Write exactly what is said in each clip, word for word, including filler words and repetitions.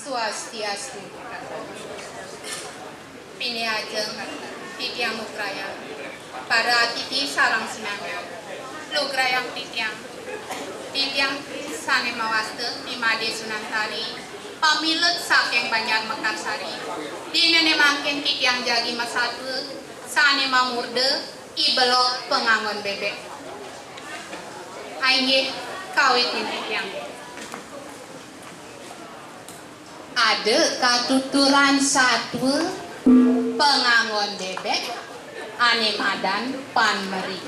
Swastiastu. Pinih ajeng titiang lugrayang para atiti sareng sinamian. Lugrayang titiang, titiang sané mawasta Ni Madé Sunantari, pamilet saking Banjar Mekarsari. Dinané mangkin titiang jagi masatua sané mamurda I Belog Pangangon Bébék. Inggih, kawitin titiang. Ada katuturan satua pangangon bébék ané madan Pan Meri.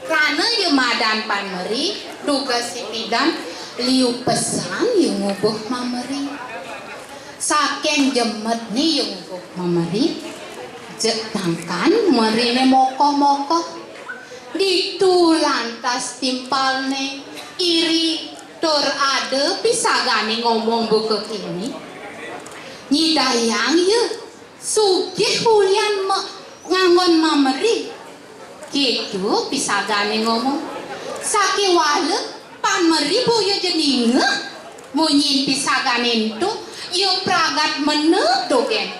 Krana ia madan Pan Meri, dugas ipidan liu pesan ia ngubuh Mameri. Saking jemetné ia ngubuh Mameri, jeg tangkan meriné mokoh-mokoh. Ditu lantas timpalné iri tur ada pisagané ngomong buka kéné. Nyidayang ia sugih ulian ma-, ngangon Mameri. Kéto pisagané ngomong. Sakéwala Pan Meri boya ja ningeh munyin pisagané ento, ia pragat menep dogén.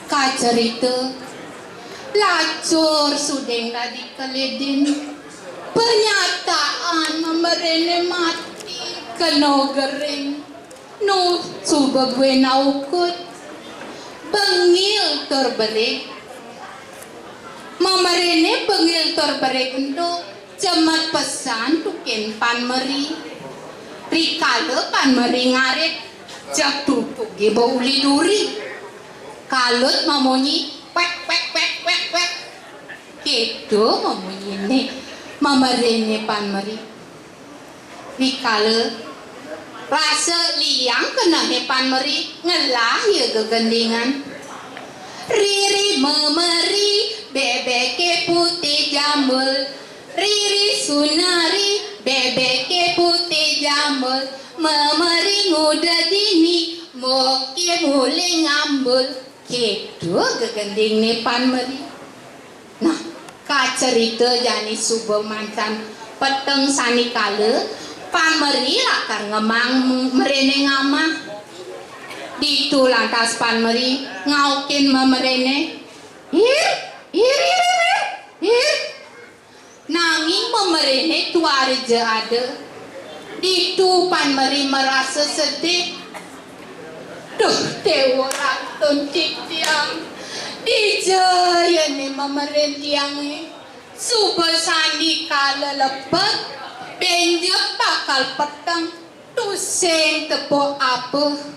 Kacerita, lacur suding dadi kelidin. Pernyataan memeriné mati kena gering. Nu suba buin aukud. Bengil tur berig. Memeriné bengil tur berig ento jemet pesan tukin Pan Meri. Rikala Pan Meri ngarit, jeg tutuké ba uli duri. Kalut mamunyi, kwek, kwek, kwek, kwek, kwek. Kéto mamunyiné memeriné Pan Meri. Rikala rasa liang kenehé Pan Meri, ngelah ia gegendingan. Riri memeri, bébéké putih jambul. Riri sunari, bébéké putih jambul. Memeri nguda dini, moké mulih ngambul. Kéto gegendingné Pan Meri. Nah, kacerita jani suba macan peteng sandikala, Pan Meri lakar ngemang meriné ngamah. Ditu lantas Pan Meri ngaukin memeriné, "Ir, ir, ir, ir, ir, ir." Nanging memeriné tuara ja ada. Ditu Pan Meri marasa sedih. "Duh, Déwa Ratun titiang, dija yané memerin tiangé? Suba sandikala lebet, bénjep bakal peteng, tusing tepuk apa."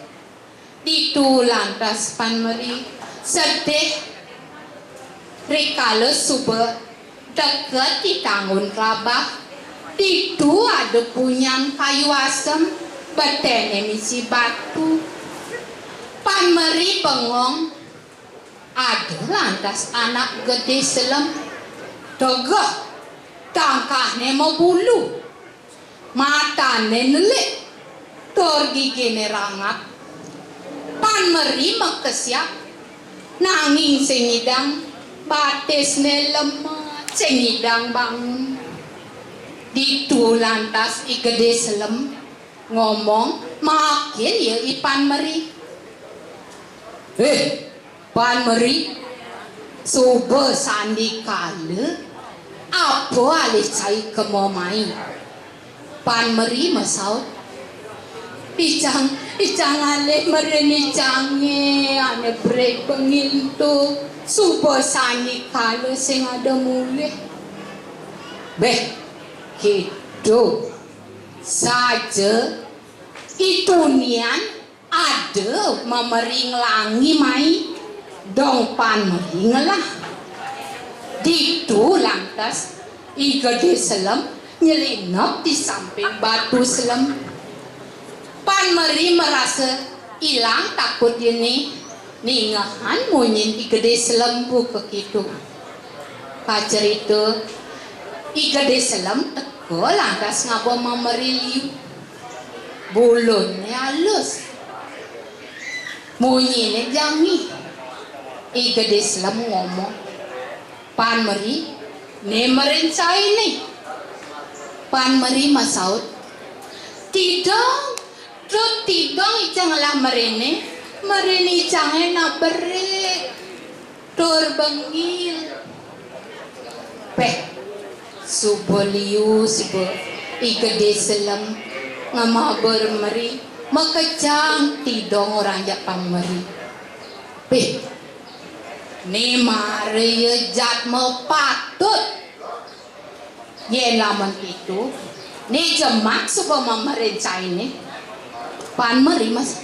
Ditu lantas Pan Meri sedih. Rikala suba deket di tanggun klabah, ditu ada punyan kayu asem, beténé misi batu. Pan Meri bengong, ada lantas anak Gedé Selem. Tegeh, tangkahné mabulu. Matané nelik, tur giginé rangap. Pan Meri makesiab, nanging sing nyidang batisné lemah, sing nyidang bangun. Ditu lantas I Gedé Selem ngomong, makin ia I Pan Meri. "Éh, Pan Meri, suba sandikala, apa alih cai kema mai?" Pan Meri masaut, "Icang, icang alih merin icangé ané brig bengil ento, suba sandikala sing ada mulih." "Béh, kéto. Saja I tunian ada memeri nglangi mai," dong Pan Meri ngelah. Ditu lantas I Gedé Selem nyelinep di samping batu selem. Pan Meri marasa ilang takut yéné ningehan munyin I Gedé Selem buka kéto. Kacerita, I Gedé Selem teka lantas ngaba memeri liu. Bulunné alus. Munyiné jangih. I Gedé Selem ngomong, "Pan Meri, né merin cainé?" Pan Meri masaut, "Tidong, Dut Tidong Ngelah meriné, meriné icangé nak berik tur bengil. Péh, suba liu, suba I Gedé Selem ngamaba meri, makejang tidong orang jak pang meri. Péh, né mara ia jadma patut. Yén lamun kéto, né jemak suba mamerin cainé. Pan meri, Mas.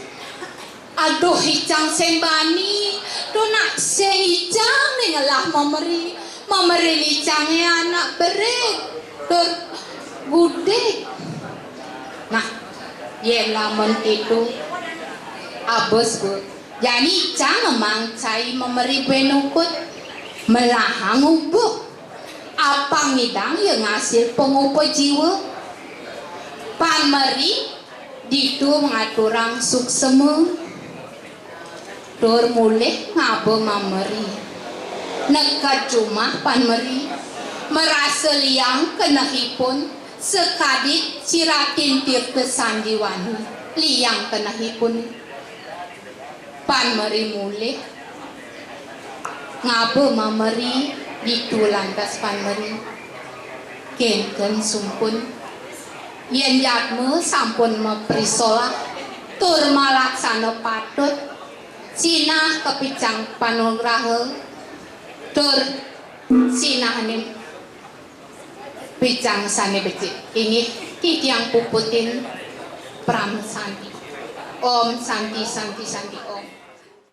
Aduh, icang sing bani, to nak sing icang né ngelah mameri. Mamerin icangé anak berik tur gudik. Nah, yén lamun kéto, abus, Bu. Jani icang ngemang cai mameri buin ukut, melahang ubuh. Apang ngidang ia ngasil pangupa jiwa. Pan meri ditu ngaturang suksema tur mulih ngaba mameri. Neked jumah pan meri, marasa liang kenehipun sakadi ciratin tirta sandiwani, liang kenehipun. Pan meri mulih ngaba mameri ditu lantas pan meri. Kénten sumpun, yén jadma sampun maprisolah tur malaksana patut, sinah ka picang panugraha tur sinahning picang sané becik. Inggih, titiang puputin parama santi. Om Santi, Santi, Santi.